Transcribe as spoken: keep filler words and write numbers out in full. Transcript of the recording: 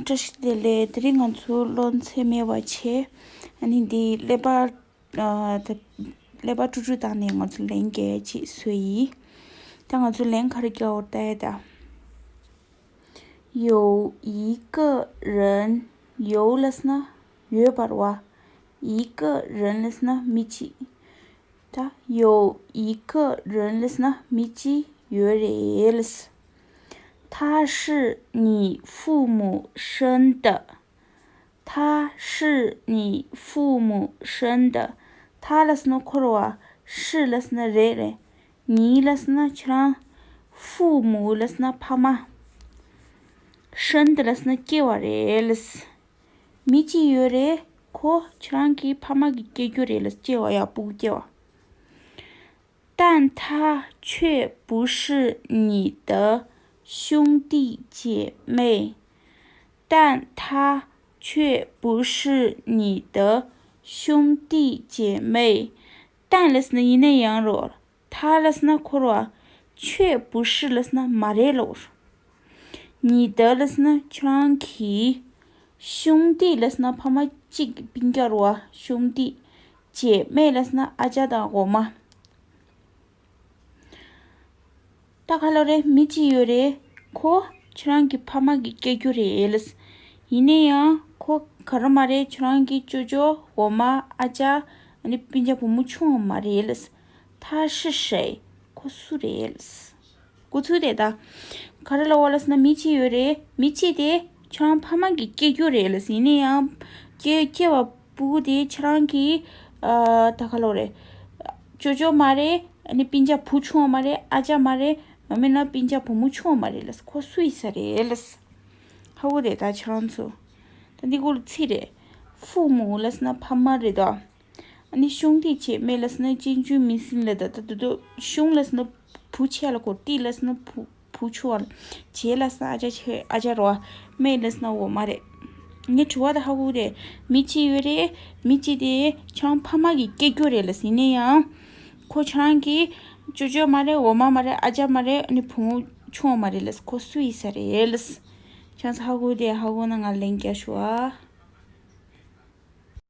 བཀྲ་ཤིས་བདེ་ལེགས། དེ་རིང་ང་ཚོ་སློབ་ཚན་སྨྲས་པ་བྱས། ཨ་ནི་འདི་ཀླད་པ་ཨ་ད་ཀླད་པ་དཀྲུག་དཀྲུག་བཏང་ནས་ང་ཚོ་ལན་རྒྱག་ཅིག་བཟོས་ཡིན། ད་ང་ཚོ་ལན་ག་རེ་རྒྱག་འོ་ལྟ་ཡ་ད། 有一个人 有 ལབ་ན་ཡོད་པ་རེད་བ། 一个人 ལབ་ན་མི་གཅིག་ད་有一个人 ལབ་ན་མི་གཅིག་ཡོད་རེད་ལབ། 他是你父母生的。他是你父母生的。他 ལབ་ན་ཁོ་རེད་བ། 是 ལབ་ན་རེད་རེད། 你 ལབ་ན་ཁྱེད་རང་། 父母 ལབ་ན་ཕ་མ། 生的 ལབ་ན་སྐྱེ་བ་རེད་ལབ། མི་གཅིག་ཡོད་རེད། ཁོ་ཁྱེད་རང་གི་ཕ་མ་གིས་སྐྱེ་རྒྱུ་རེད་ལབ། སྐྱེ་བ་ཡ་སྤུ་གུ་སྐྱེ་བ། 但他却不是你的兄弟姐妹。但他却不是你的兄弟姐妹。 但 ལབ་ན་ཡིན་ན་ཡང་རོ། 他 ལབ་ན་ཁོ་རོ། 却不是 ལབ་ན་མ་རེད་ལོ། 你的 ལབ་ན་ཁྱེད་རང་གི། 兄弟 ལབ་ན་ཕ་མ་གཅིག་གི་སྤུན་ཀྱག་རོ། 兄弟姐妹 ལབ་ན་ཨ་ཅག་དང་འོ་མ། ད་ག་ལོ་རེད། མི་གཅིག་ཡོད་རེད། ཁོ་ཁྱེད་རང་གི་ཕ་མ་གིས་སྐྱེ་རྒྱུ་རེད་ལབ། ཡིན་ན་ཡང་ཁོ་ག་རེ་མ་རེད། ཁྱེད་རང་གི་ཅོ་ཅོ་འོ་མ་ཨ་ཅག་ཨ་ནི་སྤུན་ཀྱག་བུ་མོ་ཆུང་བ་མ་རེད་ལབ། 他是谁། ཁོ་སུ་རེད་ལབ། འགོ་ཚུགས་དེ་ད། ག་རེ་ལབ་པ་ལབ་ན་མི་གཅིག་ཡོད་རེད། མི་གཅིག་དེ་ཁྱེད་རང་ཕ་མ་གིས་སྐྱེ་རྒྱུ་རེད་ལབ། ཡིན་ན་ཡང་སྐྱེ་སྐྱེ་བ་སྤུ་གུ་དེ་ཁྱེད་རང་གི་ཨ་ད་ག་ལོ་རེད། ཅོ་ཅོ་མ་རེད། ཨ་ནི་སྤུན་ཀྱག་བུ་ཆུང་བ་མ་རེད། ཨ་ཅག་མ་རེད། མ་མིན་ན་སྤུན་ཀྱག་བུ་མོ་ཆུང་བ་མ་རེད་ལབ། ཁོ་སུ་ཡིན་ས་རེད་ལབ། ཧ་གོ་དེ་ད་ཁྱེད་རང་ཚོ། ད་འདི་སྐོར་ལ་ཚིག་རེད། 父母 ལབ་ན་ཕ་མ་རེད་ད། ཨ་ནི་兄弟姐妹 ལབ་ན་གཅེན་གཅུང་མིང་སྲིང་ལ་ད་ད་དུ་དུ་兄 ལབ་ན་བུ་ཆེ་ལ་གོ། 弟 ལབ་ན་བུ་བུ་ཆུང་བ། 姐 ལབ་ན་ཨ་ཅག་ཆེ་ཨ་ཅག་རོ། 妹 ལབ་ན་འོ་མ་རེད། ངས་དྲི་བ་ད་ཧ་གོ་རེད། མི་གཅིག་ཡོད་རེད། མི་གཅིག་དེ་ཁྱེད་རང་ཕ་མ་གིས་སྐྱེ་རྒྱུ་རེད་ལབ། ཡིན་ན་ཡང་ཁོ་ཁྱེད་རང་གི་ཅོ་ཅོ་མ་རེད། འོ་མ་མ་རེད། ཨ་ཅག་མ་རེད། ཨ་ནི་བུ་མོ་ཆུང་བ་མ་རེད་ལབ། ཁོ་སུ་ཡིན་ས་རེད་ལབ། ཁྱེད་རང་ཚོ་ཧ་གོ་དེ་ཧ་གོ་ན་ང་ལན་རྒྱག་ཤོག་ཨ།